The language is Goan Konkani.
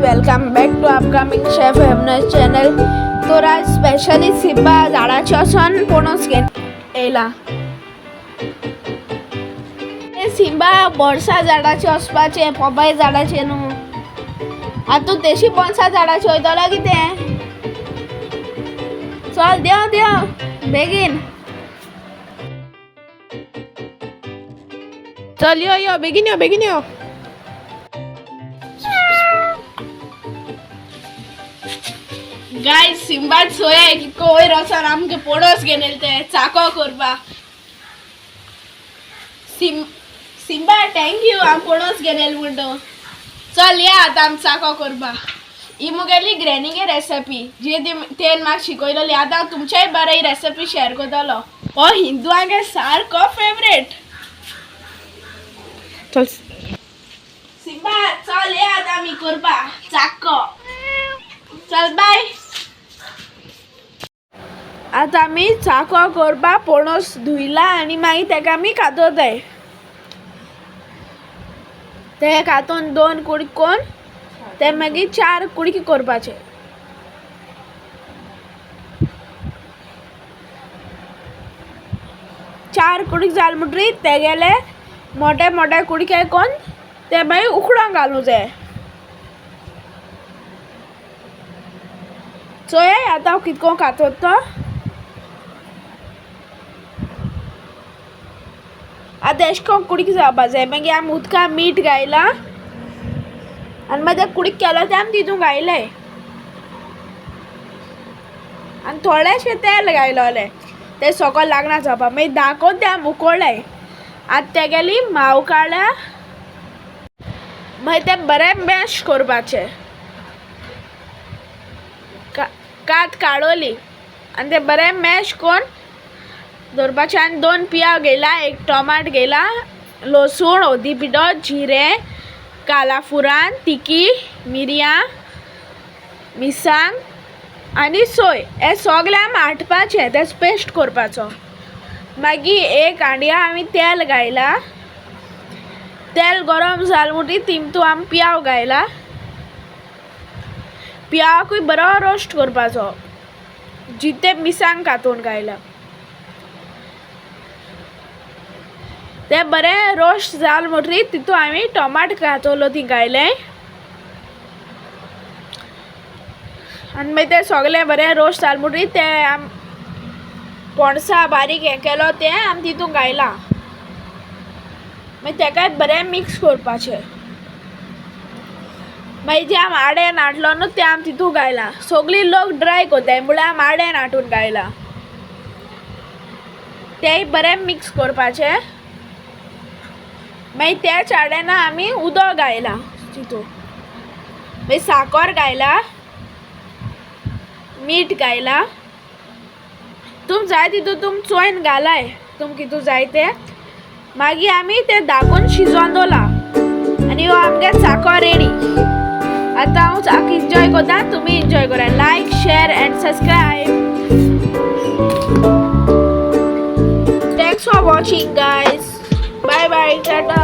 Welcome back to upcoming chef हेमनस channel. तर आज स्पेशली सिब्बा झाडाचे वचोन पणस घेवन येयला. सिंबा बोरसा झाडाचे वचपाचें, पोपाय झाडाचे न्हू. आतां तूं तेशी पणसा झाडाचे वयतलो कितें? चल देंव देंव बेगीन, चल यो यो, बेगीन यो, बेगीन यो. गाय सिंबा चोय कितको वयर वचोन आमकां पणस घेवन येयले ते चाको करपा. सिंबा thank you, आम पणस घेवन येयले म्हणटा. चल या आतां आम चाको करपा. ही मुगेली ग्रॅनीगे रेसिपी जी ती तेन म्हाका शिकयलेली. आतां हांव तुमच्याय बरें ही रेसिपी शेअर करतलो. हो हिंदुआंगे सारको फेवरेट. चल. सिंबा चल या आतां आमी करपा चाको. चल बाय. आतां आमी चाको करपा पणस धुयला आनी मागीर तेका आमी कातोताय. ते कातोन दोन कुडके कोन्न ते मागीर चार कुडके करपाचे. चार कुडके जाले म्हणटरीर तेगेले मोठे मोठे कुडके कोन्न ते मागीर उकडोंक घालूं जाय. चोया आतां हांव कितको कातोता तो. आतां एशें कोन्न कुडके जावपा जाय. मागीर आमी उदकां मीठ घायलां आनी मागीर ते कुडके केलो ते आमी तितून घायले आनी थोडेशें तेल घायलोलें तें सोकोल लागना जावपा. मागीर दाखोवन ते आमी उकळ्ळे. आतां तेगेली माव काडल्या, मागीर तें बरें मॅश करपाचें. कात काडोली आनी तें बरें मॅश करून दवरपाचें. आनी दोन पियाव घेयला, एक टोमाट घेयला, लसूण, हळदी पिठो, जिरें, कालाफुरान, तिकी, मिरयां, मिरसांग आनी सोय. हें सगळें आमी आटपाचें, तें पेस्ट करपाचो. मागीर एक हांड्या आमी तेल घायला. तेल गरम जालें म्हणटकीर तितून आमी पियाव घायला. पियावाकूय बरो रोस्ट करपाचो, जिते मिरसांग कातून घायला तें बरें रोस्ट जालें म्हणटकीर तितून आमी टोमाट कातोलो ती घायलें आनी मागीर तें सगळें बरें रोस्ट जालें म्हणटकीर तें आमी पणसा बारीक हें केलो तें आमी तितून घायलां. मागीर तेकाय बरें मिक्स करपाचें. मागीर जें आमी आडेन हाडलो न्हू तें आमी तितून घायलां. सगळीं लोक ड्राय करताय म्हळ्यार आमी आडेन हाडून घायलां. तेंय बरें मिक्स करपाचें. मागीर त्याच आडेना आमी उदक घायलां तितून. मागीर साकर घायला, मीठ घायला. तुम जाय तितून तुम चोयन घालाय, तुम कितू जाय तें. मागीर आमी तें दाखोवन शिजोवन दवरलां आनी हो आमगे चाको रेडी. आतां हांव चाक एन्जॉय करता, तुमी एन्जॉय करा. Like, share and subscribe. Thanks for watching guys. Bye bye, tata.